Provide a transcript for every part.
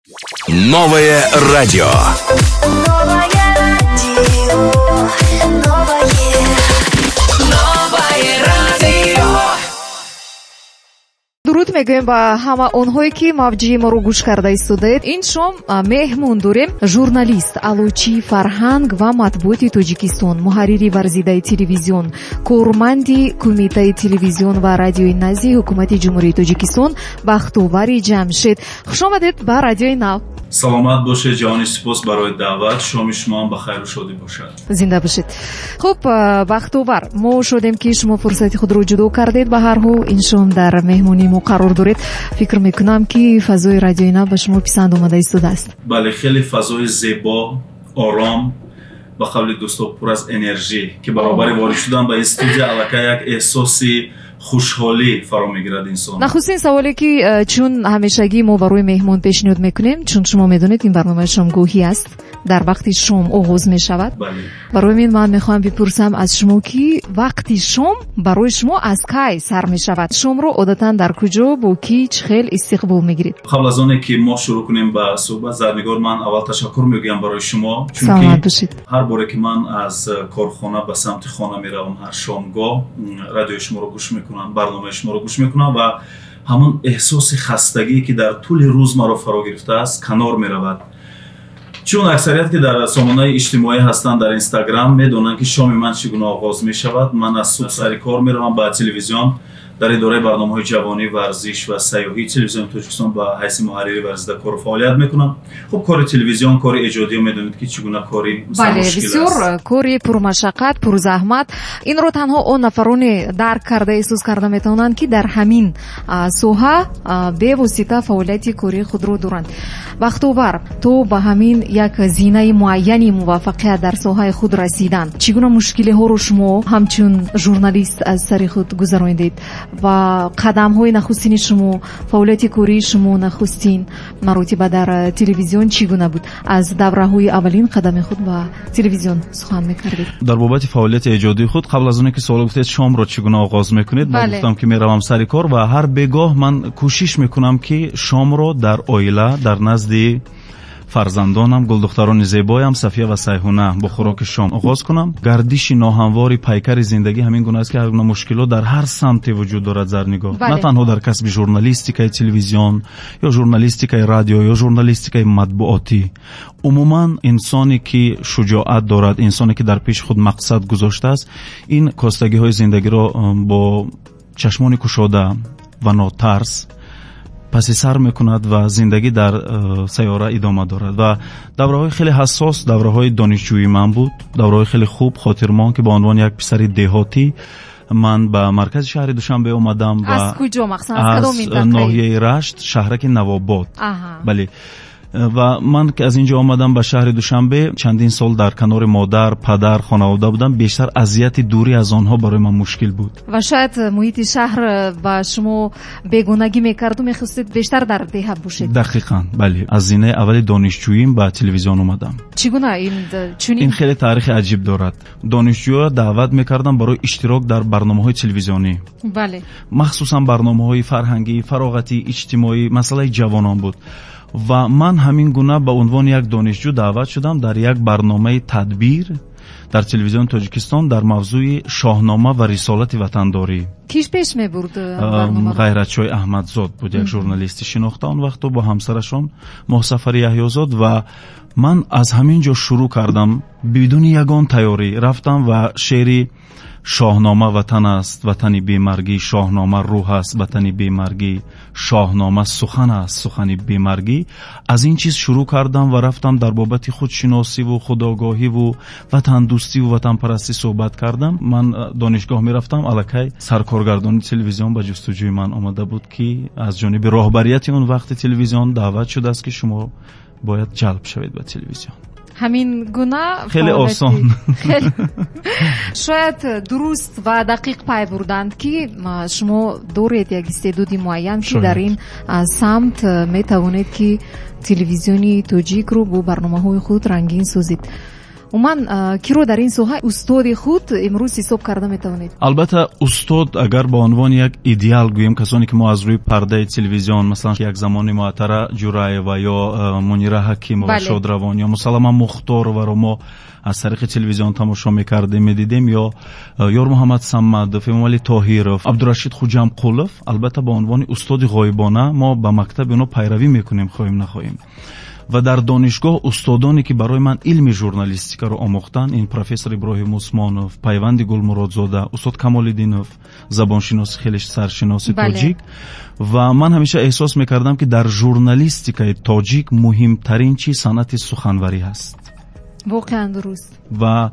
Новое радио. Новое радио, новое, новое радио. Дуруд мегӯем ба ҳама онҳое, ки мавҷи моро гӯш карда истодаед. Ин шом меҳмон дорем: журналист, аълочии фарҳанг ва матбуоти Тоҷикистон, муҳаррири варзидаи телевизион, корманди Кумитаи телевизион ва радиои назди Ҳукумати Ҷумҳурии Тоҷикистон Бахтовари Ҷамшед. Хуш омадед ба Радиои Нав. Саломат бошед, ҷаҳони сипос барои даъват. Шоми шумоам ба хайру шодӣ бошад. Зинда бошед. Хуб, Бахтовар, мо шодем, ки шумо фурсати худро ҷудо кардед, ба ҳар ҳол ин шом дар меҳмонии мо қарор доред. Фикр мекунам, ки фазои Радиои Нав ба шумо писанд омада истодааст. Бале, хеле фазои зебо, ором, ба қавли дӯсто, пур аз энержӣ, ки баробари ворид шудан ба ин студия аллакай як эҳсоси хушҳолӣ фаро мегирад инсон. Нахустин саволе, ки чун ҳамешагӣ мо барои меҳмон пешниҳод мекунем, чун шумо медонед, ин барномаи шомгоҳӣ аст, дар вақти шом оғоз мешавад. Барои ин ман мехоҳам бипурсам аз шумо, ки вақти шом барои шумо аз кай сар мешавад? Шомро одатан дар куҷо, бо кӣ, чӣ хел истиқбол мегиред? Қабл аз оне ки мо шурӯъ кунем ба суҳбат, Зарнигор, ман аввал ташаккур мегӯям барои шумо, чунки ҳар боре ки ман аз корхона ба самти хона меравам, ҳар шомгоҳ радиои шуморо гӯш мекунам, барномаи шуморо гӯш мекунам ва ҳамон эҳсоси хастагие, ки дар тӯли рӯз маро фаро гирифтааст, канор меравад. Чун аксарият, ки дар сомонаи иҷтимоӣ ҳастанд, дар Инстаграм, медонанд, ки шоми ман чӣ гуна оғоз мешавад. Ман аз субҳ сари кор меравам ба телевизион, дар идораи барномаҳои ҷавонӣ, варзиш ва сайёҳии Телевизиони Тоҷикистон ба ҳайси муҳаррири варзида кору фаъолият мекунам. Хуб, кори телевизион, кори эҷодиё, медонед, ки чӣ гуна кори Бале, бисёр кори пурмашаққат, пурзаҳмат. Инро танҳо он нафароне дарк карда, эҳсос карда метавонанд, ки дар ҳамин соҳа бевосита фаъолияти кории худро доранд. Бахтовар, то ба ҳамин як зинаи муайяни муваффақият дар соҳаи худ расидан, чӣ гуна мушкилиҳоро шумо ҳамчун журналист аз сари худ гузаронидед ва қадамҳои нахустини шумо, фаъолияти кории шумо нахустин маротиба дар телевизион чӣ гуна буд? Аз давраҳои аввалин қадами худ ба телевизион сухан мекардед. Дар бобати фаъолияти эҷодии худ, қабл аз оне ки суол гуфтед, шомро чӣ гуна оғоз мекунед, ман гуфтам, ки меравам сари кор ва ҳар бегоҳ ман кӯшиш мекунам, ки шомро дар оила, дар назди фарзандонам, гулдухтарони зебоям Сафия ва Сайҳуна, бо хӯроки шом оғоз кунам. Гардиши ноҳамвори пайкари зиндагӣ ҳамин гуна аст, ки ҳар гуна мушкилот дар ҳар самте вуҷуд дорад, Зарнигоҳ, на танҳо дар касби журналистикаи телевизион ё журналистикаи радио ё журналистикаи матбуотӣ. Умуман, инсоне ки шуҷоат дорад, инсоне ки дар пеши худ мақсад гузоштааст, ин костагиҳои зиндагиро бо чашмони кушода ва нотарс паси сар мекунад ва зиндагӣ дар сайёра идома дорад. Ва давраҳои хеле ҳассос давраҳои донишҷӯии ман буд, давраҳои хеле хуб хотирмон, ки ба унвони як писари деҳотӣ ман ба маркази шаҳри Душанбе омадам. Аз куҷо, махсусан аз кадом минтақа? Ноҳияи Рашт, шаҳраки Навобод, бале. Ва ман ки аз ин ҷо омадам ба шаҳри Душанбе, чандин сол дар канори модар, падар, хонавода будам. Бештар азияти дурӣ аз онҳо барои ман мушкил буд. Ва шояд муҳити шаҳр ба шумо бегонагӣ мекарду мехостед бештар дар деҳа бошед. Дақиқан, бале. Аз зинаи аввали донишҷӯим ба телевизион омадам. Чӣ гуна ин чунин? Ин хеле таърихи аҷиб дорад. Донишҷӯро даъват мекардам барои иштирок дар барномаҳои телевизионӣ, махсусан барномаҳои фарҳангӣ, фароғатӣ, иҷтимоӣ, масъалаи ҷавонон буд. Ва ман ҳамин гуна ба унвони як донишҷӯ даъват шудам дар як барномаи тадбир дар Телевизиони Тоҷикистон дар мавзӯи Шоҳнома ва рисолати ватандорӣ. Киш пеш мебурд барномаро? Ғайратшоҳи Аҳмадзод буд, як журналисти шинохта он вақто, бо ҳамсарашон Моҳсафари Яҳёзод. Ва ман аз ҳамин ҷо шурӯъ кардам, бидуни ягон тайёрӣ рафтам ва шеъри «Шоҳнома ватан аст, ватани бемаргӣ, Шоҳнома рӯҳ аст, ватани бемаргӣ, Шоҳнома сухан аст, сухани бемаргӣ», аз ин чиз шурӯъ кардам ва рафтам дар бобати худшиносиву худогоҳиву ватандӯстиву ватанпарастӣ суҳбат кардам. Ман донишгоҳ мерафтам, аллакай саркоргардони телевизион ба ҷустуҷӯи ман омада буд, ки аз ҷониби роҳбарияти он вақти телевизион даъват шудааст, ки шумо бояд ҷалб шавед ба телевизион. Ҳамин гуна. Хеле осон. Шояд дуруст ва дақиқ пай бурданд, ки шумо доред як истеъдоди муайян, ки дар ин самт метавонед, ки телевизиони тоҷикро бо барномаҳои худ рангин созед. Умуман, киро дар ин соҳа устоди худ имрӯз ҳисоб карда метавонед? Албатта, устод агар ба унвони як идеал гӯем, касоне ки мо аз рӯи пардаи телевизион, масалан, як замони Муаттара Ҷураева ё Мунира Ҳакимова, Шодравон ё Мусаллама Мухтороваро мо аз тариқи телевизион тамошо мекардем, медидем, ё Ёрмуҳаммад Самадов, Эмомалӣ Тоҳиров, Абдурашид Хуҷамқулов, албатта ба унвони устоди ғоибона мо ба мактаби онҳо пайравӣ мекунем, хоҳем нахоҳем. Ва дар донишгоҳ устодоне ки барои ман илми журналистикаро омӯхтанд, ин профессор Иброҳим Усмонов, Пайванди Гулмуродзода, устод Камолиддинов, забоншиноси хеле саршиноси тоҷик. Ва ман ҳамеша эҳсос мекардам, ки дар журналистикаи тоҷик муҳимтарин чиз санъати суханварӣ ҳаст. Воқеан дуруст. Ва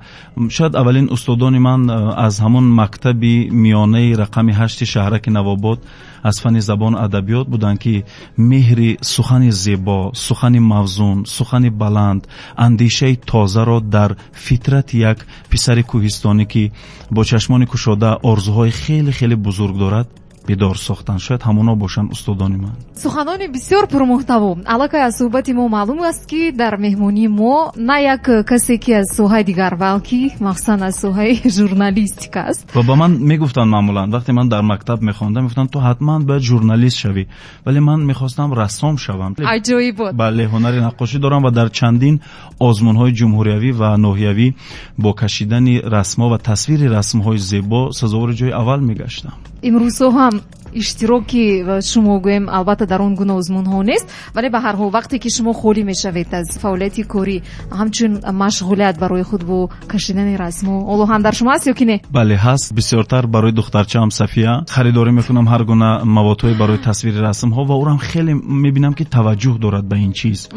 шояд аввалин устодони ман аз ҳамон мактаби миёнаи рақами 8 шаҳраки Навобод аз фанни забону адабиёт буданд, ки меҳри сухани зебо, сухани мавзун, сухани баланд, андешаи тозаро дар фитрати як писари кӯҳистонӣ, ки бо чашмони кушода орзуҳои хеле хеле бузург дорад, бедор сохтанд. Шояд ҳамоно бошанд устодони ман. Суханони бисёр пурмуҳтаво. Аллакай аз суҳбати мо маълум аст, ки дар меҳмонии мо на як касе, ки аз соҳаи дигар, балки махсусан аз соҳаи журналистика аст. Ва ба ман мегуфтанд маъмулан, вақте ман дар мактаб мехондам, мегуфтанд ту ҳатман бояд журналист шавӣ, вале ман мехостам рассом шавам. Аҷоиб буд. Бале, ҳунари наққошӣ дорам ва дар чандин озмунҳои ҷумҳуриявӣ ва ноҳиявӣ бо кашидани расмҳо ва тасвири расмҳои зебо сазовори ҷои аввал мегаштам. Имрӯзҳо ҳам иштироки шумо, гӯем, албатта дар он гуна озмунҳо нест, вале ба ҳар ҳол вақте ки шумо холӣ мешавед аз фаъолияти корӣ, ҳамчун машғулият барои худ бо кашидани расмҳо, ҳоло ҳам дар шумо ҳаст ё ки не? Бале, ҳаст. Бисёртар барои духтарчаам Сафия харидорӣ мекунам ҳар гуна маводҳои барои тасвири расмҳо ва ӯрам хеле мебинам, ки таваҷҷӯҳ дорад ба ин чиз.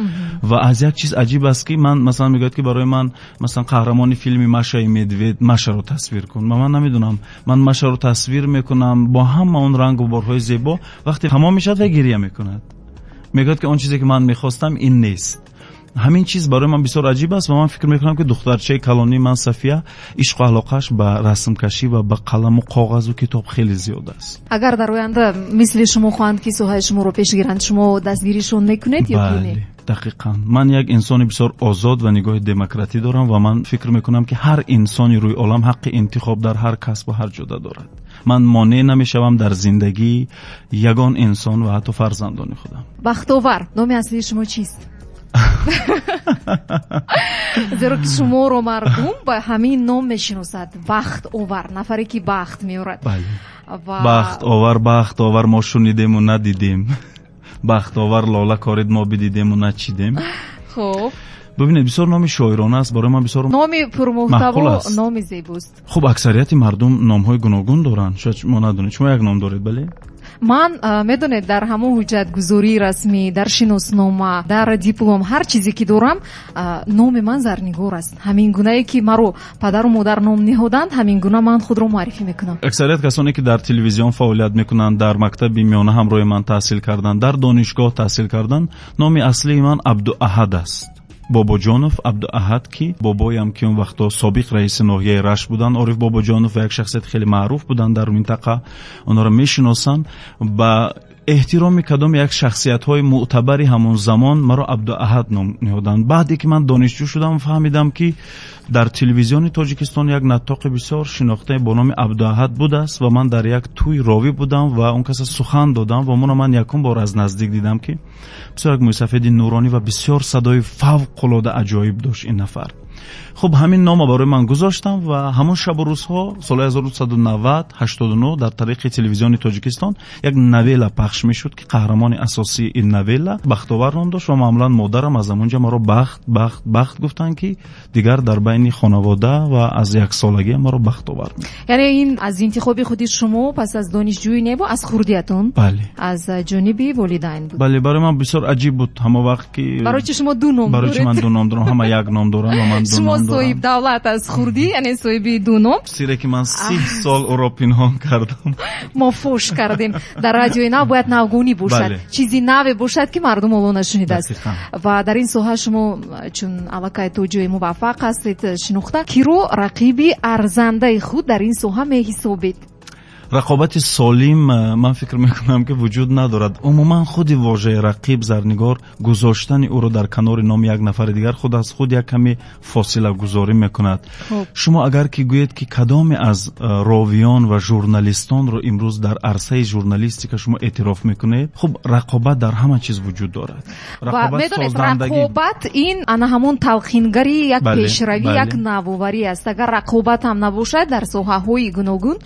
Ва аз як чиз аҷиб аст, ки ман масалан мегӯяд, ки барои ман масалан қаҳрамони филми Машаи Медвед, Машаро тасвир кун. Ва ман намедонам, ман Машаро тасвир мекунам бо ҳама он рангу борҳои зебо, вақте тамом мешавад ва гиря мекунад, мегӯяд, ки он чизе ки ман мехостам ин нест. Ҳамин чиз барои ман бисёр аҷиб аст ва ман фикр мекунам, ки духтарчаи калонии ман Сафия ишқу алоқааш ба расмкашӣ ва ба қаламу коғазу китоб хеле зиёд аст. Агар дар оянда мисли шумо хоҳанд, ки соҳаи шуморо пеш гиранд, шумо дастгиришон мекунед ё ки не? Бале, дақиқан. Ман як инсони бисёр озод ва нигоҳи демократӣ дорам ва ман фикр мекунам, ки ҳар инсони рӯи олам ҳаққи интихоб дар ҳар касб ва ҳар ҷода дорад. Ман монеъ намешавам дар зиндагии ягон инсон ва ҳатто фарзандони худам. Бахтовар, номи аслии шумо чист? Зеро ки шуморо мардум ба ҳамин ном мешиносад. Бахтовар, нафаре ки бахт меорад. Бале. Бахтовар, бахтовар, мо шунидему надидем. Бахтовар, лола корид, мо бидидему начидем. Хуб. Бибинед, бисёр номи шоирона аст, барои ман бисёр номи пурмуҳтаво, номи зебост. Хуб, аксарияти мардум номҳои гуногун доранд. Шояд шумо надонед. Шумо як ном доред, бале? Ман, медонед, дар ҳамон ҳуҷҷатгузории расмӣ, дар шиноснома, дар диплом, ҳар чизе ки дорам, номи ман Зарнигор аст. Ҳамин гунае ки маро падару модар ном ниҳоданд, ҳамин гуна ман худро муаррифӣ мекунам. Аксарият касоне ки дар телевизион фаъолият мекунанд, дар мактаби миёна ҳамроҳи ман таҳсил карданд, дар донишгоҳ таҳсил карданд, номи аслии ман Абдуаҳад аст. Бобоҷонов Абдуаҳад, ки бобоям, ки он вақто собиқ раиси ноҳияи Рашт буданд, Ориф Бобоҷонов, ва як шахсияти хеле маъруф буданд дар минтақа, онҳоро мешиносанд. Ба эҳтироми кадом як шахсиятҳои мӯътабари ҳамон замон маро Абдуаҳад ном ниҳоданд. Баъде ки ман донишҷӯ шудам, фаҳмидам, ки дар телевизиони Тоҷикистон як наттоқи бисёр шинохтае бо номи Абдуаҳад будааст ва ман дар як тӯй ровӣ будам ва он каса сухан додам ва моро ман якум бор аз наздик дидам, ки бисёр як мӯйсафеди нуронӣ ва бисёр садои фавқулода аҷоиб дошт ин нафар. Хуб, ҳамин нома барои ман гузоштам ва ҳамон шабу рӯзҳо соли 1990 89 дар тариқи телевизиони Тоҷикистон як новелла пахш мешуд, ки қаҳрамони асосии ин новелла Бахтовар ном дошт ва маъмулан модарам аз ҳамонҷа маро Бахт, Бахт, Бахт гуфтанд, ки дигар дар байни хонавода ва аз яксолагӣ маро Бахтовар. Яъне ин аз интихоби худи шумо пас аз донишҷӯӣ небу, аз хурдиятон? Бале. Аз ҷониби волидайн буд? Бале, барои ман бисёр аҷиб буд ҳама вақт ки барои чи шумо ду ном барои чи ман ду ном дорам, ҳама як ном дорам ва ман ду шумо соҳиб давлат аз хурдӣ, яъне соҳиби ду ном. Сире ки ман 30 сол ӯро пинҳон кардам. Мо фош кардем. Дар радиои нав бояд навгонӣ бошад, чизи наве бошад, ки мардум ҳоло нашунидааст. Ва дар ин соҳа шумо чун аллакай то ҷое муваффақ ҳастед, шинохта, киро рақиби арзандаи худ дар ин соҳа меҳисобед? Рақобати солим, ман фикр мекунам, ки вуҷуд надорад. Умуман худи вожаи рақиб, Зарнигор, гузоштани ӯро дар канори номи як нафари дигар худ аз худ як каме фосилагузорӣ мекунад. Шумо агар ки гӯед, ки кадоме аз ровиён ва журналистонро имрӯз дар арсаи журналистика шумо эътироф мекунед, хуб, рақобат дар ҳама чиз вуҷуд дорад. Рақобат ин ана ҳамон талқингари як пешравӣ, як навоварӣ аст. Агар рақобат ҳам набошад, дар соҳаҳои гуногун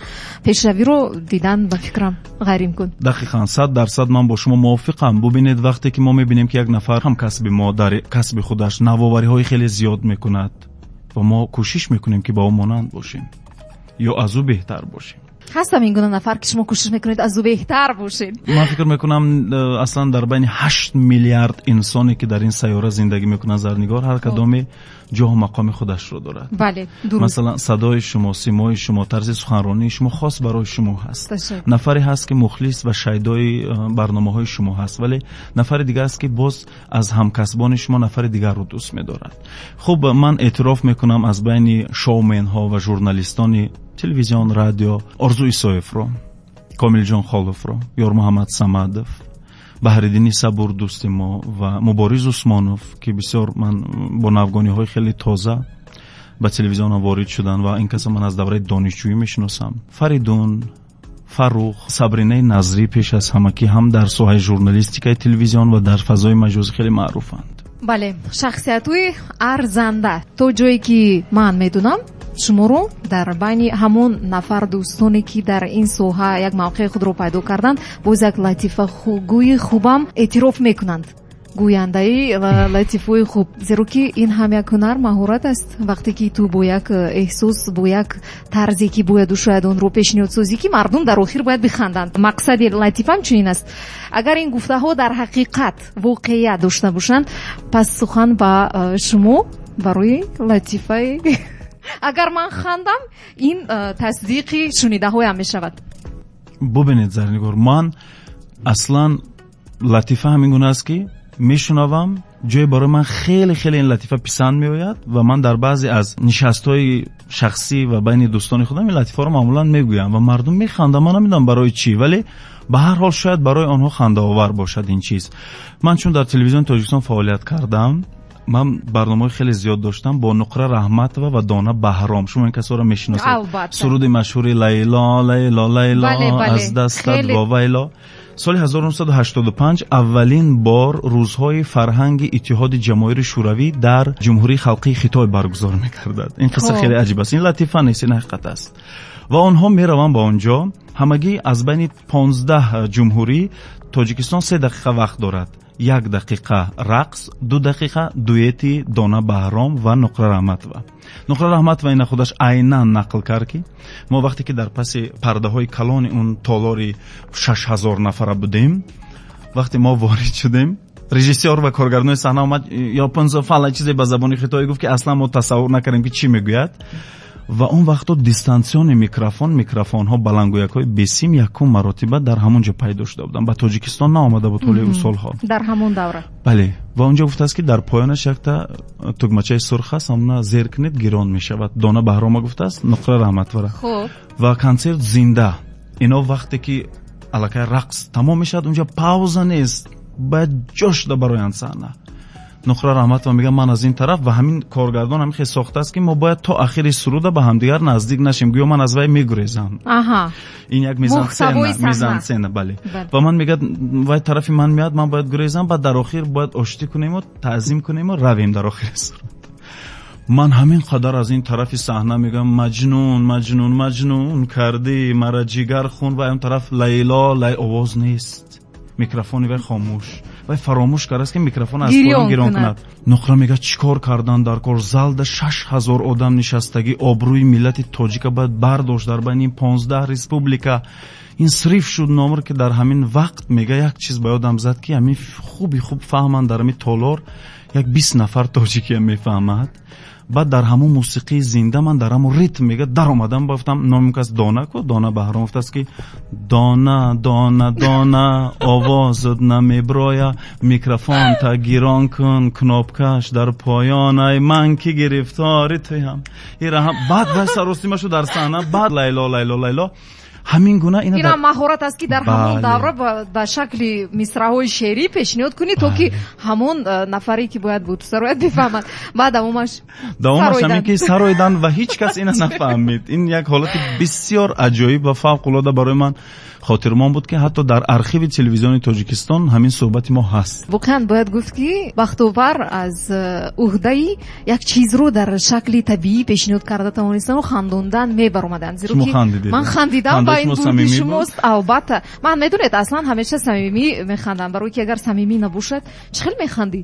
пешравиро дидан, ба фикрам, ғайриимкон. Дақиқан, 100% ман бо шумо мувофиқам. Бубинед, вақте ки мо мебинем, ки як нафар ҳамкасби мо дар касби худаш навовариҳои хеле зиёд мекунад ва мо кӯшиш мекунем, ки ба ӯ монанд бошем ё аз ӯ беҳтар бошем. Ҳастам ин гуна нафар, ки шумо кӯшиш мекунед аз ӯ беҳтар бошед? Ман фикр мекунам, аслан дар байни 8 миллиард инсоне, ки дар ин сайёра зиндагӣ мекунанд, Зарнигор, ҳар кадоме ҷоҳу мақоми худашро дорад. Бале, дуруст. Масалан, садои шумо, симои шумо, тарзи суханронии шумо хос барои шумо ҳаст. Нафаре ҳаст, ки мухлис ва шайдои барномаҳои шумо ҳаст, вале нафари дигар аст, ки боз аз ҳамкасбони шумо нафари дигарро дӯст медорад. Хуб, ман эътироф мекунам, аз байни шоуменҳо ва журналистони телевизион, радио, Орзу Исоевро, Комилҷон Холовро, Ёрмуҳаммад Самадов, Баҳриддини Сабур, дӯсти мо, ва Мубориз Усмонов, ки бисёр ман бо навгониҳои хеле тоза ба телевизионам ворид шуданд ва ин каса ман аз давраи донишҷӯӣ мешиносам, Фаридун, Фаррух, Сабринаи Назрӣ, пеш аз ҳама, ки ҳам дар соҳаи журналистикаи телевизион ва дар фазои маҷозӣ хеле маъруфанд. Бале, шахсиятҳои арзанда. То ҷое ки ман медонам, шуморо дар байни ҳамон нафар дӯстоне, ки дар ин соҳа як мавқеи худро пайдо карданд, боз як латифагӯи хубам эътироф мекунанд, гӯяндаи латифаҳои хуб, зеро ки ин ҳам як ҳунар, маҳорат аст. Вақте ки ту бо як эҳсос, бо як тарзе, ки бояду шояд онро пешниҳод созӣ, ки мардум дар охир бояд биханданд. Мақсади латифам чунин аст. Агар ин гуфтаҳо дар ҳақиқат воқеият дошта бошанд, пас сухан ба шумо барои латифаи. Агар ман хандам, ин тасдиқи шунидаҳоям мешавад. Бубинед, Зарнигор, ман аслан латифа ҳамин гуна аст, ки мешунавам, ҷое барои ман хеле хеле ин латифа писанд меояд ва ман дар баъзе аз нишастҳои шахсӣ ва байни дӯстони худам ин латифаро маъмулан мегӯям ва мардум механданд. Ман намедонам барои чӣ, вале ба ҳар ҳол шояд барои онҳо хандаовар бошад ин чиз. Ман чун дар телевизиони Тоҷикистон фаъолият кардам, ман барномаҳои хеле зиёд доштам бо Нуқра Раҳматова ва Дона Баҳром. Шумо ин касоро мешиносед. Суруди машҳури «Лайло, Лайло, Лайло, аз дастат вовайло». Соли 1985 аввалин бор рӯзҳои фарҳанги Иттиҳоди Ҷамоҳири Шӯравӣ дар Ҷумҳурии Халқии Хитой баргузор мекардад. Ин қисса хеле аҷиб аст. Ин латифа нест, ин ҳақиқат аст. Ва онҳо мераванд ба он ҷо. Ҳамагӣ аз байни 15 ҷумҳурӣ Тоҷикистон 3 дақиқа вақт дорад. 1 дақиқа рақс, 2 дақиқа дуэти Дона Баҳром ва Нуқра Раҳматова. Нуқра Раҳматова ина худаш айнан нақл кард, ки мо вақте ки дар паси пардаҳои калони он толори 6000 нафара будем, вақте мо ворид шудем, режиссёр ва коргардони саҳна омад, японзо фала чизе ба забони хитоӣ гуфт, ки аслан мо тасаввур накардем, ки чӣ мегӯяд. Ва он вақто дистанционный микрофон, микрофонҳо, баландгӯякҳои бесим якум маротиба дар ҳамон ҷо пайдо шуда буданд. Ба Тоҷикистон наомада буд ҳоли солҳо. Дар ҳамон давра. Бале. Ва онҷо гуфтааст, ки дар поёнаш якта тугмачаи сурх аст, ҳамона зер кунед, гирон мешавад. Дона Баҳрома гуфтааст, Нуқра Раҳматовара. Ва консерт зинда. Ино вақте ки аллакай рақс тамом мешавад, онҷо пауза нест, бояд ҷо шуда бароянд саҳна. Нуқра Раҳматова мегӯяд, ман аз ин тараф, ва ҳамин коргардон ҳамин хел сохтааст, ки мо бояд то охири суруда ба ҳамдигар наздик нашем, гӯё ман аз вай мегурезам. Ин як мизансцена, бале. Ва ман мегӯяд, вай тарафи ман меяд, ман бояд гурезам, баъд дар охир бояд оштӣ кунему таъзим кунему равем дар охири суруд. Ман ҳамин қадар аз ин тарафи саҳна мегӯям: «Маҷнун, маҷнун, маҷнун кардӣ мара, ҷигар хун», ва он тараф «Лайло, лай», овоз нест, микрофони вай хомӯш. Вай фаромӯш кардааст, ки микрофон аз поён гирон кунад. Нуқра мегӯяд, чӣ кор кардан дар кор? Залда 6000 одам нишастагӣ, обрӯи миллати тоҷика бояд бардошт дар байни ин 15 республика. Ин срыв шуд номер, ки дар ҳамин вақт, мега, як чиз ба ёдам зад, ки ҳамин хуби хуб фаҳманд, дар ҳамин толор як 20 нафар тоҷикия мефаҳмад. Баъд дар ҳамон мусиқии зинда ман дар ҳамон ритм, мега, даромадам, гуфтам, номи кас Дона ку, Дона Баҳром, гуфтааст, ки «Дона, Дона, Дона, овозат намеброя, микрофон та гирон кун, кнопкаш дар поён, ай ман ки гирифтори туям». Ира баъд вай саростима шуд дар саҳна, баъд «Лайло, Лайло, Лайло». Ҳамин гуна ин ҳам маҳорат аст, ки дар ҳамон давра ба шакли мисраҳои шеърӣ пешниҳод кунӣ, то ки ҳамон нафаре ки бояд бо ту сарояд бифаҳмад. Баъд давомаш ҳамин ки сароидан ва ҳеҷ кас ина нафаҳмид. Ин як ҳолати бисёр аҷоиб ва фавқулода барои ман хотирмон буд, ки ҳатто дар архиви телевизиони Тоҷикистон ҳамин суҳбати мо ҳаст. Воқеан бояд гуфт, ки Бахтовар аз уҳдаи як чизро дар шакли табиӣ пешниҳод карда тавонистану хандондан мебаромаданд. Зеро ки ман хандидам ва ин бурди шумост, албатта. Ман медонед, аслан ҳамеша самимӣ механдам, барои ки агар самимӣ набошад, чӣ хел механдӣ?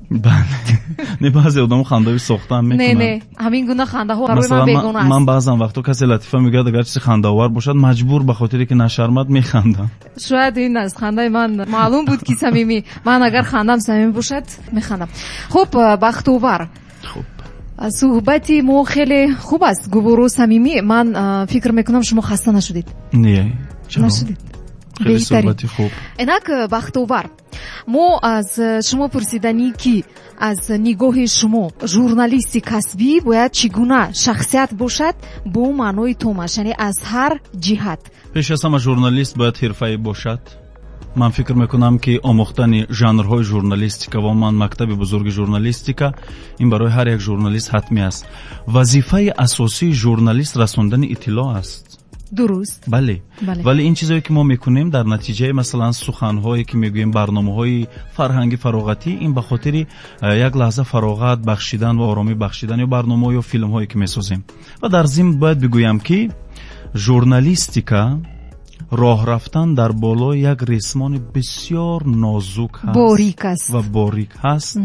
Не, баъзе одамо хандаи сохтаам мекунанд. Не, ҳамин гуна хандаҳо барои ман бегона аст. Ман баъзан вақто касе латифа мегӯяд, агар чизи хандаовар бошад, маҷбур ба хотире ки нашармад механдам. Шояд ин аз хандаи ман маълум буд, ки самимӣ. Ман агар хандам самимӣ бошад, механдам. Хуб, Бахтовар, хуб, суҳбати мо хеле хуб аст, гуворо, самимӣ. Ман фикр мекунам, шумо хаста нашудед. Не, чаро? Нашудед. Хеле суҳбати хуб. Инак, Бахтовар, мо аз шумо пурсиданӣ, ки аз нигоҳи шумо журналисти касбӣ бояд чӣ гуна шахсият бошад бо маънои томаш, яъне аз ҳар ҷиҳат. Пеш аз ҳама журналист бояд ҳирфаӣ бошад. Ман фикр мекунам, ки омӯхтани жанрҳои журналистика ва ман мактаби бузурги журналистика ин барои ҳар як журналист ҳатмӣ аст. Вазифаи асосии журналист расондани иттилоъ аст. Дуруст. Бале. Вале ин чизое ки мо мекунем дар натиҷаи, масалан, суханҳое ки мегӯем, барномаҳои фарҳанги фароғатӣ, ин ба хотири як лаҳза фароғат бахшидан ва оромӣ бахшидан ё барномаҳо ё филмҳое ки месозем. Ва дар зимн бояд бигӯям, ки журналистика роҳ рафтан дар болои як ресмони бисёр нозук ҳаст, борик аст ва борик ҳаст,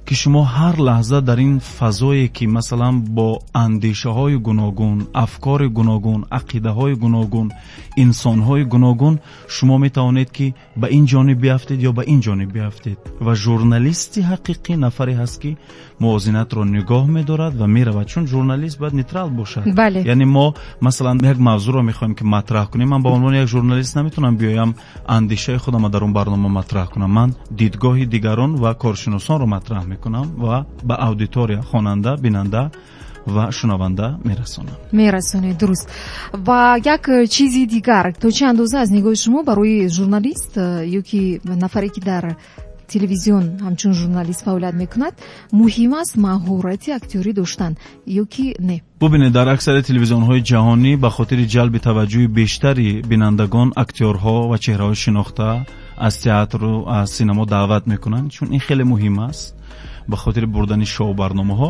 ки шумо ҳар лаҳза дар ин фазое ки, масалан, бо андешаҳои гуногун, афкори гуногун, ақидаҳои гуногун, инсонҳои гуногун, шумо метавонед, ки ба ин ҷониб биафтед ё ба ин ҷониб биафтед. Ва журналисти ҳақиқӣ нафаре ҳаст, ки мувозинатро нигоҳ медорад ва меравад, чун журналист бояд нейтрал бошад. Яъне мо, масалан, як мавзӯъро мехоҳем ки матраҳ кунем. Ман ба унвони як журналист наметавонам биёям андешаи худамро дар он барнома матраҳ кунам. Ман дидгоҳи дигарон ва коршиносонро матраҳ мекунам ва ба аудитория, хонанда, бинанда ва шунаванда мерасонам. Мерасонед, дуруст. Ва як чизи дигар, то чӣ андоза аз нигоҳи шумо барои журналист ё ки нафаре ки дар телевизион ҳамчун журналист фаъолият мекунад, муҳим аст маҳорати актёрӣ доштан ё ки не? Бубинед, дар аксари телевизионҳои ҷаҳонӣ ба хотири ҷалби таваҷҷӯҳи бештари бинандагон актёрҳо ва чеҳраҳои шинохта аз театру аз синамо даъват мекунанд, чун ин хеле муҳим аст ба хотири бурдани шоу барномаҳо.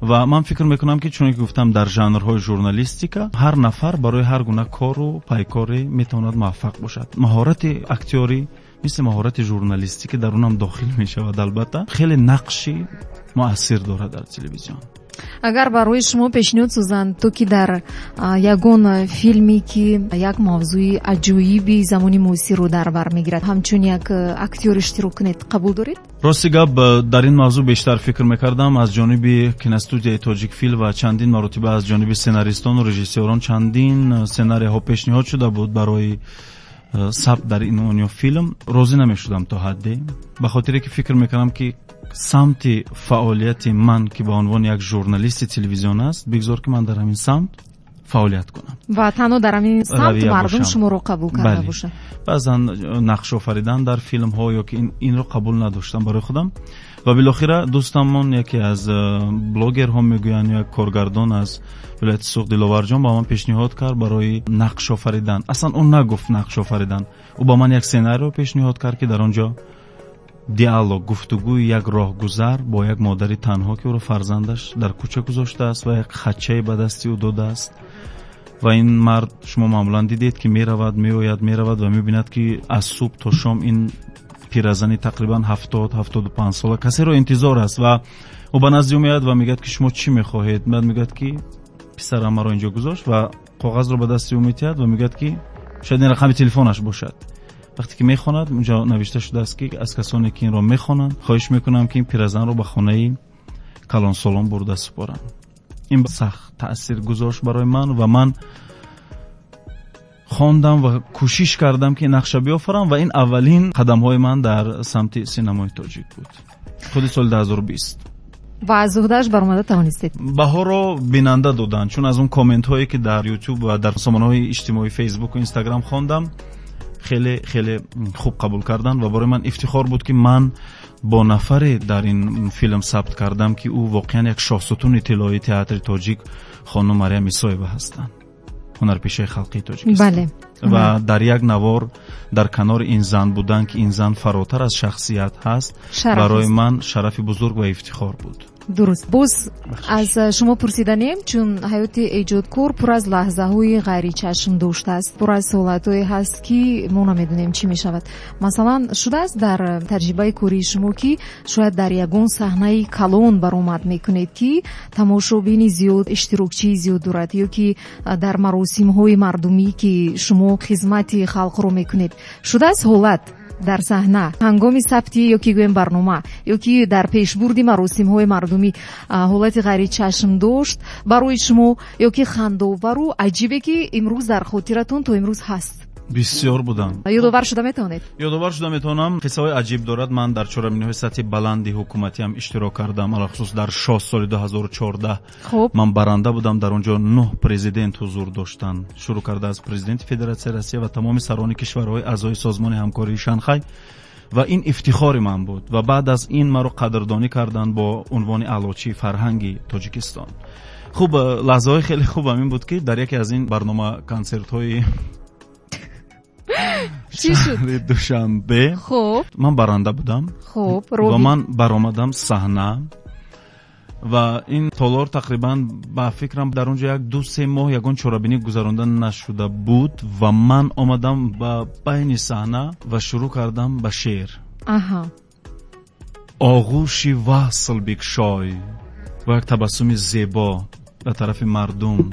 Ва ман фикр мекунам, ки чуне ки гуфтам, дар жанрҳои журналистика ҳар нафар барои ҳар гуна кору пайкоре метавонад муваффақ бошад. Маҳорати актёрӣ мисли маҳорати журналистӣ, ки дар онам дохил мешавад, албатта, хеле нақши муассир дорад дар телевизион. Агар барои шумо пешниҳод созанд, то ки дар ягон филме, ки як мавзӯи аҷоиби замони муосирро дар бар мегирад, ҳамчун як актёр иштирок кунед, қабул доред? Рости гап, дар ин мавзӯъ бештар фикр мекардам. Аз ҷониби киностудияи Тоҷикфилм ва чандин маротиба аз ҷониби сценаристону режиссёрон чандин сценарияҳо пешниҳод шуда буд барои сабт дар ин он ё филм. Розӣ намешудам то ҳадде, ба хотире ки фикр мекардам, ки самти фаъолияти ман, ки ба унвони як журналисти телевизион аст, бигзор ки ман дар ҳамин самт фаъолият кунам ва танҳо дар ҳамин самт мардум шуморо қабул карда бошад. Баъзан нақш офаридан дар филмҳо ё ки инро қабул надоштам барои худам. Ва билохира дӯстамон, яке аз блогерҳо мегӯянд, як коргардон аз вилояти Суғд, Диловарҷон, ба ман пешниҳод кард барои нақш офаридан. Аслан ӯ нагуфт нақш офаридан, ӯ ба ман як сценарио пешниҳод кард, ки дар он ҷо диалог, гуфтугӯи як роҳгузар бо як модари танҳо, ки ӯро фарзандаш дар кӯча гузоштааст ва як хачае ба дасти ӯ додааст. Ва ин мард, шумо маъмулан дидед, ки меравад, меояд, меравад ва мебинад, ки аз субҳ то шом ин пиразани тақрибан 70-75 сола касеро интизор аст. Ва ӯ ба назди ӯ меояд ва мегӯяд, ки шумо чӣ мехоҳед? Баъд мегӯяд, ки писарам маро инҷо гузошт, ва коғазро ба дасти ӯ метиҳад ва мегӯяд, ки шояд ин рақами телефонаш бошад. Вақте ки мехонад, унҷо навишта шудааст, ки аз касоне ки инро мехонанд хоҳиш мекунам, ки ин пиразанро ба хонаи калонсолон бурда супоранд. Ин сахт таъсир гузошт барои ман ва ман хондам ва кӯшиш кардам, ки нақша биёфарам, ва ин аввалин қадамҳои ман дар самти синамои тоҷик буд, худи соли 2020. Ва аз уҳдааш баромада тавонистед? Баҳоро бинанда доданд, чун аз он комментҳое ки дар YouTube ва дар сомонаҳои иҷтимоии Facebook ва Instagram хондам, хеле хеле хуб қабул карданд ва барои ман ифтихор буд, ки ман бо нафаре дар ин филм сабт кардам, ки ӯ воқеан як шоҳсутуни тиллоии театри тоҷик, хонум Марьям Исоева ҳастанд, ҳунарпешаи халқии Тоҷикистон. Ва дар як навор дар канори ин зан будан, ки ин зан фаротар аз шахсият ҳаст, барои ман шарафи бузург ва ифтихор буд. Дуруст. Боз аз шумо пурсиданем, чун ҳаёти эҷодкор пур аз лаҳзаҳои ғайричашмдошт аст, пур аз ҳолатҳое ҳаст, ки мо намедонем чӣ мешавад. Масалан, шудааст дар таҷрибаи кории шумо, ки шояд дар ягон саҳнаи калон баромад мекунед, ки тамошобини зиёд, иштирокчии зиёд дорад, ё ки дар маросимҳои мардумӣ, ки шумо хизмати халқро мекунед, шудааст ҳолат дар саҳна ҳангоми сабти ё ки гӯем барнома, ё ки дар пешбурди маросимҳои мардумӣ ҳолати ғайричашмдошт барои шумо ё ки хандовару аҷибе, ки имрӯз дар хотиратон то имрӯз ҳаст? Бисёр буданд. Ёдовар шуда метавонед? Ёдовар шуда метавонам. Қиссаҳои аҷиб дорад. Ман дар чорабиниҳои сатҳи баланди ҳукуматиам иштирок кардам, алахусус дар ШОС соли 2014. Ман баранда будам. Дар он ҷо нӯҳ президент ҳузур доштанд, шурӯъ карда аз президенти Федератсияи Россия ва тамоми сарони кишварҳои аъзои Созмони ҳамкории Шанхай, ва ин ифтихори ман буд. Ва баъд аз ин маро қадрдонӣ карданд бо унвони Аълочии фарҳанги Тоҷикистон. Хуб, лаҳзаҳои хеле хубам ин буд, ки дар яке аз ин барнома консертҳои Чӣ шуд? Шаҳри Душанбе ман баранда будам ва ман баромадам саҳна, ва ин толор тақрибан, ба фикрам, дар он ҷо як 2-3 моҳ ягон чорабинӣ гузаронда нашуда буд, ва ман омадам ба байни саҳна ва шурӯъ кардам ба шеър. Оғӯши васл бикшой, бо як табассуми зебо ба тарафи мардум,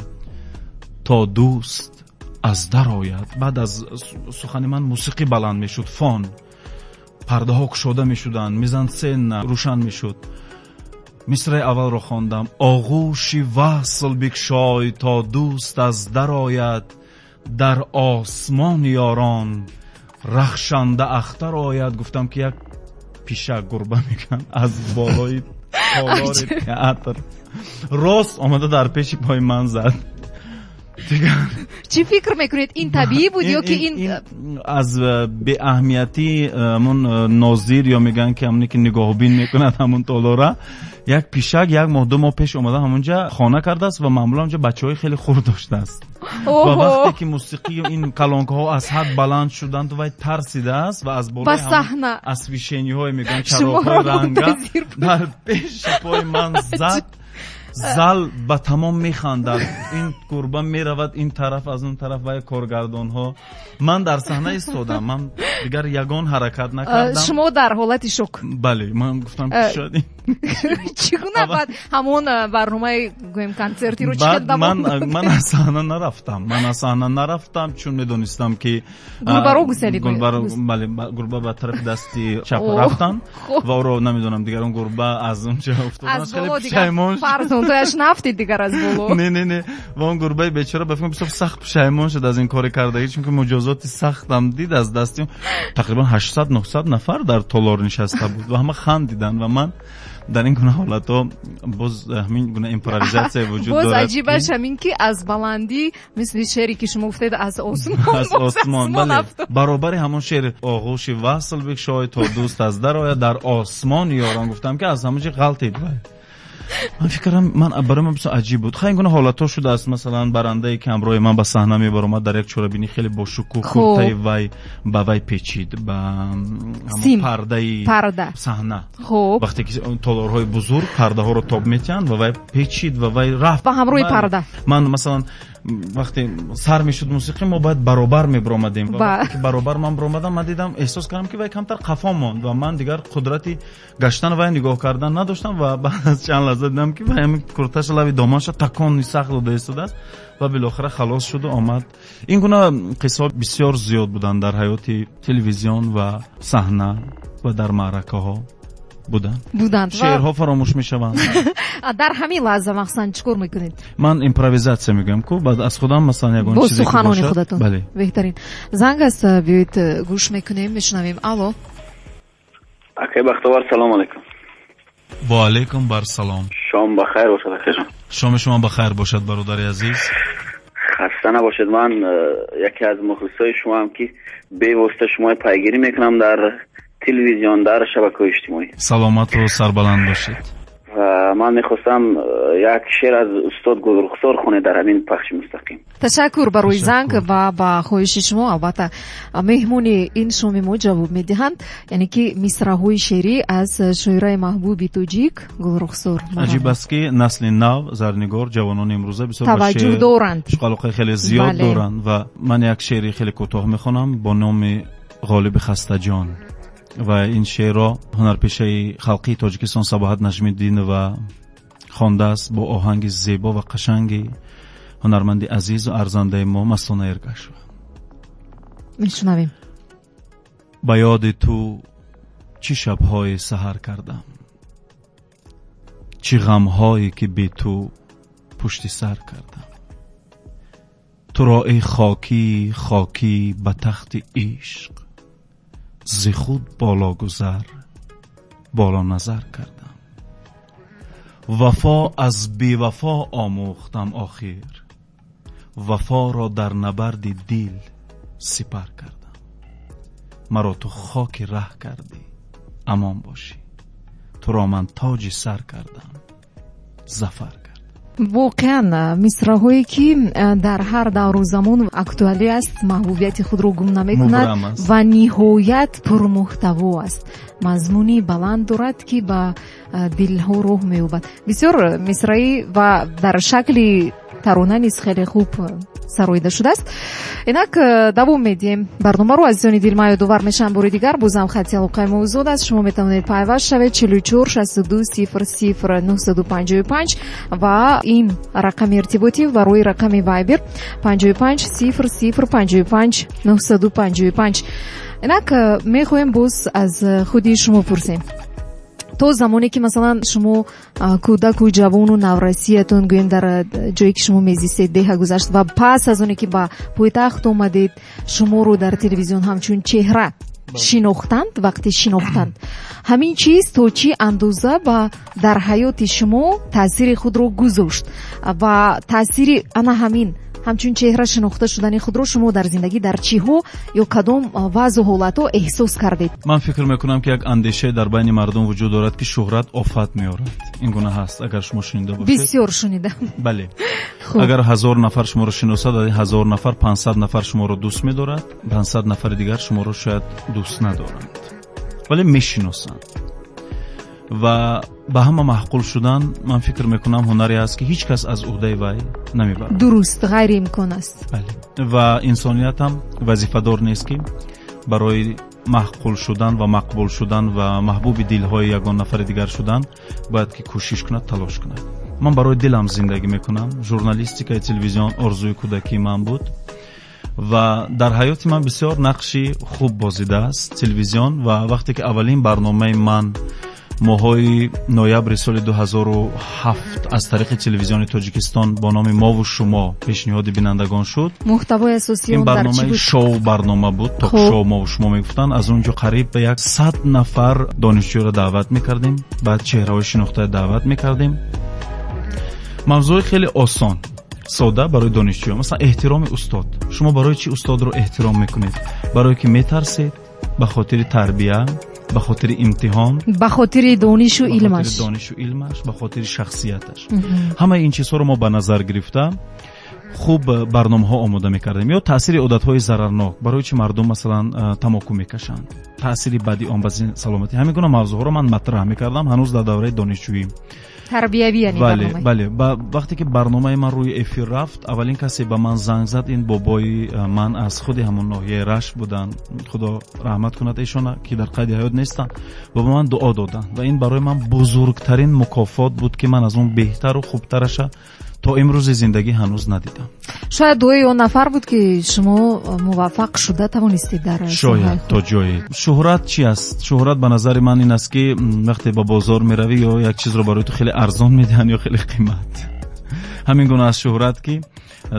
то дӯст аз дар ояд. Баъд аз сухани ман мусиқӣ баланд мешуд, фон, пардаҳо кушода мешуданд, мизансцена рӯшан мешуд. Мисраи аввалро хондам: оғӯши васл бикшой, то дӯст аз дар ояд, дар осмон ёрон рахшанда ахтар ояд. Гуфтам, ки як пишак, гурба мегӯянд, аз болои толори театр рост омада дар пеши пои ман зад. Чӣ фикр мекунед, ин табиӣ буд ё ки ин аз беаҳамиятии ҳамун нозир, ё мегӯянд, ки ҳамоне ки нигоҳубин мекунад ҳамун толора, як пишак як моҳ, 2 моҳ пеш омада ҳамунҷа хона кардааст ва маъмулан онҷа бачаҳои хеле хурд доштааст. Ва вақте ки мусиқии ин калонкаҳо аз ҳад баланд шуданд, вай тарсидааст ва аз болои освещение ҳое мегӯянд, чароғҳои ранга, дар пеши пои ман зад. Зал ба тамом механдад. Ин гурба меравад ин тараф, аз он тараф вай коргардонҳо. Ман дар саҳна истодам, ман дигар ягон ҳаракат накардам. Шумо дар ҳолати шок? Бале, ман гуфтам, ки шояд Чӣ гуна баъд ҳамон барномаи, гӯем, консертиро чӣ Ман аз саҳна нарафтам, ман аз саҳна нарафтам, чун медонистам, ки Гурбаро гуселид. Бале, гурба ба тарафи дасти чап рафтан ва ӯро намедонам, дигар он гурба аз онҷа уфтодан, хеле пушаймон. Фарзандояш нафтид дигар аз боло. Не, не, не, ва он гурбаи бечора, ба фикрам, бисёр сахт пушаймон шуд аз ин кори кардагӣ, чунки муҷозоти сахтам дид аз дасти. Тақрибан 800-900 нафар дар толор нишаста буд ва ҳама хандиданд. Ва ман дар ин гуна ҳолатҳо боз ҳамин гуна импровизатсия вуҷуд дорад. Боз аҷибаш ҳамин, ки аз баландӣ, мисли шеъре ки шумо гуфтед, аз осмон. Аз осмон, бале, баробари ҳамон шеър оғӯши васл бикшой, то дӯст аз дар ояд, дар осмон ёрон, гуфтам, ки аз ҳамон ҷо ғалтид вай. Ман фикрам, ман барои ман бисёр аҷиб буд. Хай, ин гуна ҳолатҳо шудааст. Масалан, барандае ки ҳамроҳи ман ба саҳна мебаромад дар як чорабинӣ хеле бошукӯҳ, куртаи вай ба вай печид, ба ҳамон пардаи саҳна. Вақте ки толорҳои бузург пардаҳоро тоб метиҳанд, ва вай печид ва вай рафт ба ҳамроҳи парда. Ман, масалан, вақте сар мешуд мусиқӣ, мо бояд баробар мебаромадем, ва вақте ки баробар ман баромадам, ман дидам, эҳсос кардам, ки вай камтар қафо монд, ва ман дигар қудрати гаштан вай нигоҳ кардан надоштам. Ва баъд аз чанд лаҳза дидам, ки вай ҳамин курташа, лави доманша такони сахт дода истодааст ва билохира халос шуду омад. Ин гуна қиссаҳо бисёр зиёд буданд дар ҳаёти телевизион ва саҳна ва дар маъракаҳо буданд. Буданд. Шеърҳо фаромӯш мешаванд. Дар ҳамин лаҳза махсусан чӣ кор мекунед? Ман импровизатсия мегӯям ку, баъд аз худам, масалан, ягон Бо чизе ки суханони бошад. худатон. Бале. Беҳтарин. Занг аст, биёед, гӯш мекунем, мешунавем. Алло. Акай Бахтовар, салом алейкум. Ва алайкум бар салом. Шом бахайр бошад акаҷон. Шоми шумо бахайр бошад бародари азиз. Хаста набошед. Ман яке аз мухлисои шумоам ки бевосита шуморо пайгирӣ мекунам дар телевизион, дар шабакаҳои иҷтимоӣ. Саломату сарбаланд бошед. Ва ман мехостам як шеър аз устод Гулрухсор хонед дар ҳамин пахши мустақим. Ташаккур барои занг ва ба хоҳиши шумо албатта меҳмони ин шоми мо ҷавоб медиҳанд, яъне ки мисраҳои шеърӣ аз шоираи маҳбуби тоҷик Гулрухсор. Аҷиб аст ки насли нав, зарнигор, ҷавонони имрӯза бисёр ба таваҷҷӯҳ шеър доранд, шуғлҳои хеле зиёд доранд ва ман як шеъри хеле кӯтоҳ мехонам бо номи Ғолиби Хастаҷон ва ин шеърро ҳунарпешаи халқии Тоҷикистон Сабоҳат Наҷмиддинова хондааст бо оҳанги зебо ва қашанги ҳунарманди азизу арзандаи мо Мастона Эргашова. Мешунавем. Ба ёди ту чӣ шабҳои саҳар кардам, чӣ ғамҳое ки бе ту пушти сар кардам. Туро эй хокӣ хокӣ ба тахти ишқ, зи худ боло гузар боло назар кардам. Вафо аз бевафо омӯхтам охир, вафоро дар набарди дил сипар кардам. Маро ту хоки раҳ кардӣ, амон бошӣ, туро ман тоҷи сар кардам, зафар кардам. Воқеан мисраҳое ки дар ҳар давру замон актуалӣ аст, маҳбубияти худро гум намекунад ва ниҳоят пурмуҳтаво аст, мазмуни баланд дорад ки ба дилҳо роҳ меёбад. Бисёр мисраӣ ва дар шакли тарона низ хеле хуб сароида шудааст. Инак давом медиҳем барномаро. Азизони дил, ман ёдовар мешавам бори дигар, бозам хати алоқаи мо озод аст. Шумо метавонед пайваст шавед 44 62 00 955 ва ин рақами иртиботӣ барои рақами Вайбер 55 00 55 955. Инак мехоҳем боз аз худи шумо пурсем. То замоне ки масалан шумо кӯдаку ҷавону наврасиятон гӯем дар ҷое ки шумо мезистед деҳа гузашт ва пас аз оне ки ба пойтахт омадед, шуморо дар телевизион ҳамчун чеҳра шинохтанд, вақте шинохтанд, ҳамин чиз то чӣ андоза ба дар ҳаёти шумо таъсири худро гузошт ва таъсири ана ҳамин ҳамчун чеҳра шинохта шудани худро шумо дар зиндагӣ дар чиҳо ё кадом вазъу ҳолатҳо эҳсос кардед? Ман фикр мекунам ки як андешае дар байни мардум вуҷуд дорад ки шӯҳрат офат меорад. Ин гуна ҳаст, агар шумо шунида бошед. Бисёр шунидам. Бале. Агар 1000 нафар шуморо шиносад, аз 1000 нафар 500 нафар шуморо дӯст медорад, 500 нафари дигар шуморо шояд дӯст надоранд, вале мешиносанд. Ва ба ҳама маъқул шудан, ман фикр мекунам, ҳунаре аст ки ҳеҷ кас аз уҳдаи вай намебарад. Дуруст, ғайриимкон аст. Бале. Ва инсоният ҳам вазифадор нест ки барои маъқул шудан ва мақбул шудан ва маҳбуби дилҳои ягон нафари дигар шудан бояд ки кӯшиш кунад, талош кунад. Ман барои дилам зиндагӣ мекунам. Журналистикаи телевизион орзуи кӯдакии ман буд ва дар ҳаёти ман бисёр нақши хуб бозидааст телевизион. Ва вақте ки аввалин барномаи ман моҳҳои ноябри соли 2007 аз тариқи телевизиони Тоҷикистон бо номи «Мову шумо» пешниҳоди бинандагон шуд, муҳтавои асосии ин он дар чӣ барномаи буд? Шоу барнома буд, ток-шоу «Мову шумо» мегуфтанд. Аз он ҷо қариб ба 100 нафар донишҷӯро даъват мекардем, баъд чеҳраҳои шинохтаро даъват мекардем. Мавзӯи хеле осон, сода барои донишҷӯ, масалан эҳтироми устод. Шумо барои чӣ устодро эҳтиром мекунед? Барои ки метарсед, ба хотири тарбия, ба хотири имтиҳон, ба хотири донишу илмаш, ба хотири донишу илмаш, ба хотири шахсияташ. Ҳамаи ин чизҳоро мо ба назар гирифта хуб барномаҳо омода мекардем. Ё таъсири одатҳои зарарнок, барои чӣ мардум масалан тамоку мекашанд, таъсири бади он ба саломатӣ. Ҳамин гуна мавзӯъҳоро ман матраҳ мекардам ҳанӯз дар давраи донишҷӯӣ. Тарбиявӣ яъне бале, барнома. Бале, вақте ки барномаи ман рӯи эфир рафт, аввалин касе ба ман занг зад ин бобои ман аз худи ҳамон ноҳияи Рашт буданд, Худо раҳмат кунад эшона, ки дар қайди ҳаёт нестанд, ва ба ман дуо доданд ва ин барои ман бузургтарин мукофот буд ки ман аз он беҳтару хубтараша то имрӯзи зиндагӣ ҳанӯз надидам. Шояд дуои он нафар буд ки шумо муваффақ шуда тавонистед дар шояд то ҷое. Шӯҳрат чи аст? Шӯҳрат ба назари ман ин аст ки вақте ба бозор меравӣ ё як чизро барои ту хеле арзон медиҳанд ё хеле қимат. Ҳамин гуна аст шӯҳрат ки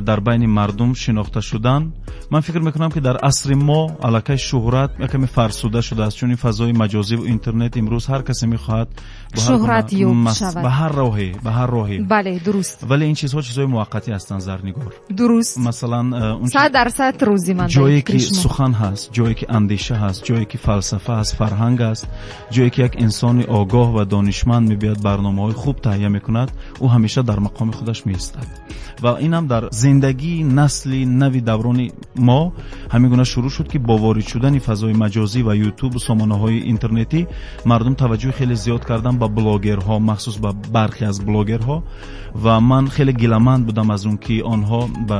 дар байни мардум шинохта шудан. Ман фикр мекунам, ки дар асри мо аллакай шӯҳрат якаме фарсуда шудааст, чун ин фазои маҷозӣ ва интернет имрӯз ҳар касе мехоҳад шӯҳрат ёб шавад ба ҳар роҳе, ба ҳар роҳе. Бале, дуруст. Вале ин чизҳо чизҳои муваққатӣ ҳастанд, Зарнигор. Дуруст. Масалан, 100% рӯзи ман ҷое ки сухан ҳаст, ҷое ки андеша ҳаст, ҷое ки фалсафа ҳаст, фарҳанг аст, ҷое ки як инсони огоҳ ва донишманд мебиёд, барномаҳои хуб таҳия мекунад, ӯ ҳамеша дар мақоми худаш меистад. Ва инам дар зиндагии насли нави даврони мо ҳамин гуна шурӯъ шуд, ки бо ворид шудани фазои маҷозӣ ва ютуб ва сомонаҳои интернетӣ мардум таваҷҷӯҳи хеле зиёд карданд ба блогерҳо, махсус ба бархе аз блогерҳо. Ва ман хеле гиламанд будам аз он ки онҳо ба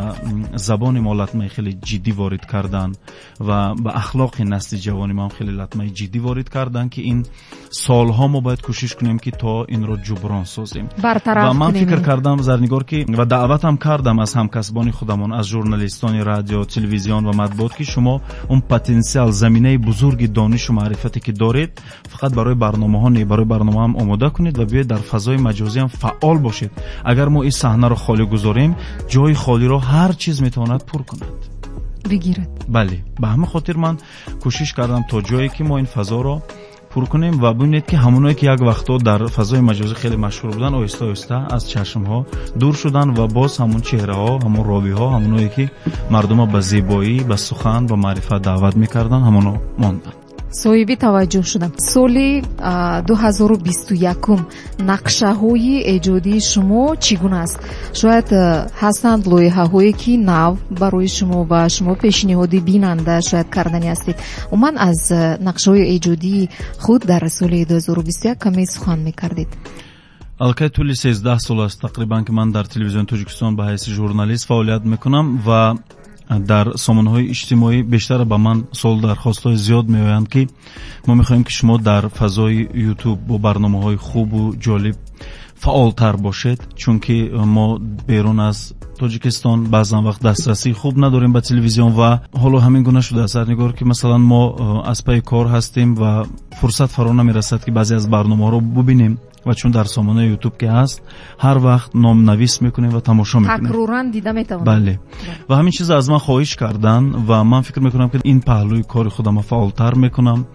забони мо латмаи хеле ҷиддӣ ворид карданд ва ба ахлоқи насли ҷавони мо ҳам хеле латмаи ҷиддӣ ворид карданд, ки ин солҳо мо бояд кӯшиш кунем, ки то инро ҷуброн созем бартараф ва ман кунем. Фикр кардам, Зарнигор, ки ва даъватам кардам аз ҳамкасбони худамон, аз журналистони радио, телевизион ва матбуот, ки шумо он потенсиал, заминаи бузурги донишу маърифате ки доред, фақат барои барномаҳо не, барои барнома ҳам омода кунед ва биёед дар фазои маҷозӣ ҳам фаъол бошед. Агар мо ин саҳнаро холӣ гузорем, ҷои холиро ҳар чиз метавонад пур кунад, бигирад. Бале, ба ҳамин хотир ман кӯшиш кардам то ҷое ки мо ин фазоро пур кунем. Ва бибинед, ки ҳамоное ки як вақтҳо дар фазои маҷозӣ хеле машҳур буданд, оҳиста оҳиста аз чашмҳо дур шуданд ва боз ҳамон чеҳраҳо, ҳамон ровиҳо, ҳамоное ки мардумро ба зебоӣ, ба сухан, ба маърифат даъват мекарданд, ҳамоно монданд. Соҳиби таваҷҷӯҳ шудам. Соли 2021 нақшаҳои эҷодии шумо чӣ гуна аст? Шояд ҳастанд лоиҳаҳое ки нав барои шумо ва шумо пешниҳоди бинанда шояд кардани ҳастед. Умуман аз нақшаҳои эҷодии худ дар соли 2021 каме сухан мекардед. Аллакай тӯли 13 сол аст тақрибан, ки ман дар телевизиони Тоҷикистон ба ҳайси журналист фаъолият мекунам ва дар сомонаҳои иҷтимоӣ бештар ба ман суолу дархостҳои зиёд меоянд, ки мо мехоҳем, ки шумо дар фазои ютуб бо барномаҳои хубу ҷолиб фаъолтар бошед, чунки мо берун аз Тоҷикистон баъзан вақт дастрасии хуб надорем ба телевизион. Ва ҳоло ҳамин гуна шудааст, Зарнигор, ки масалан мо аз пайи кор ҳастем ва фурсат фаро намерасад, ки баъзе аз барномаҳоро бубинем, ва чун дар сомонаи ютуб ки ҳаст, ҳар вақт номнавис мекунем ва тамошо мекунем, такроран дида метавонем. Бале, ва ҳамин чиз аз ман хоҳиш кардан ва ман фикр мекунам, ки ин паҳлӯи кори худамро фаъолтар мекунам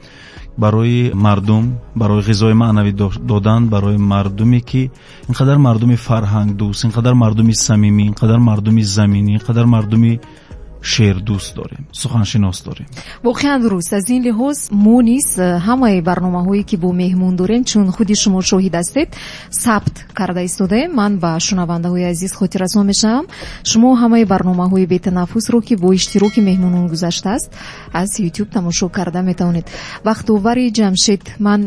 барои мардум, барои ғизои маънавӣ додан барои мардуме ки ин қадар мардуми фарҳангдӯст, ин қадар мардуми самимӣ, ин қадар мардуми заминӣ, ин қадар мардуми шеърдӯст дорем, суханшинос дорем. Воқеан дуруст. Аз ин лиҳоз мо низ ҳамаи барномаҳое ки бо меҳмон дорем, чун худи шумо шоҳид ҳастед, сабт карда истодаем. Ман ба шунавандаҳои азиз хотиррасон мешавам, шумо ҳамаи барномаҳои бетанаффусро, ки бо иштироки меҳмонон гузаштааст, аз ютуб тамошо карда метавонед. Бахтовари Ҷамшед, ман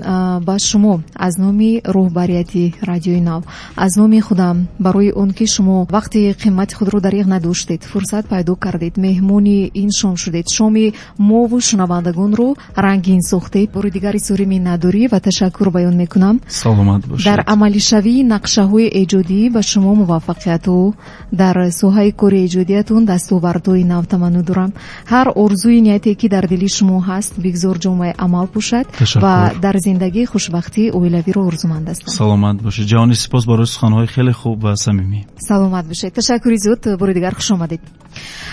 ба шумо аз номи роҳбарияти Радиои Нав, аз номи худам, барои он ки шумо вақти қимати худро дариғ надоштед, фурсат пайдо кардед, меҳмони ин шом шудед, шоми мову шунавандагонро рангин сохтед, бори дигар изҳори миннатдорӣ ва ташаккур баён мекунам. Саломат бошед. Дар амалишавии нақшаҳои эҷодӣ ба шумо муваффақияту, дар соҳаи кори эҷодиятон дастовардҳои нав таманно дорам. Ҳар орзуи нияте ки дар дили шумо ҳаст, бигзор ҷомаи амал пӯшад ва дар зиндагӣ хушбахтии оилавиро орзуманд ҳастам. Саломат бошед. Ҷаҳони сипос барои суханҳои хеле хуб ва самимӣ. Саломат бошед. Ташаккури зиёд, бори дигар хуш омадед.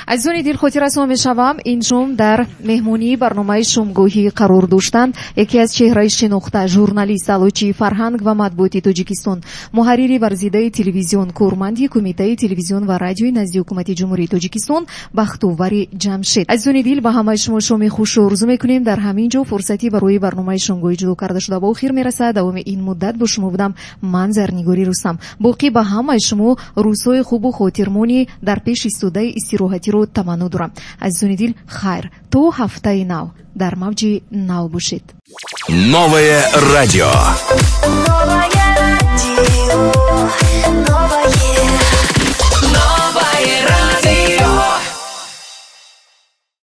Азизони дил, хотиррасон мешавам, ин шом дар меҳмонии барномаи шомгоҳӣ қарор доштанд яке аз чеҳраи шинохта, журналист, аълочии фарҳанг ва матбуоти Тоҷикистон, муҳаррири варзидаи телевизион, корманди Кумитаи телевизион ва радиои назди Ҳукумати Ҷумҳурии Тоҷикистон Бахтовари Ҷамшед. Азизони дил, ба ҳамаи шумо шоми хушу орзу мекунем. Дар ҳамин ҷо фурсати барои барномаи шомгоҳӣ ҷудо карда шуда ба охир мерасад. Давоми ин муддат бо шумо будам ман, Зарнигори Рустам. Боқӣ ба ҳамаи шумо рӯзҳои хубу хотирмонӣ дар пеш истодаи истироҳатиро таманно дорам. Азизони дил, хайр, то ҳафтаи нав дар мавҷи нав бошед. Новое радио. Новое радио.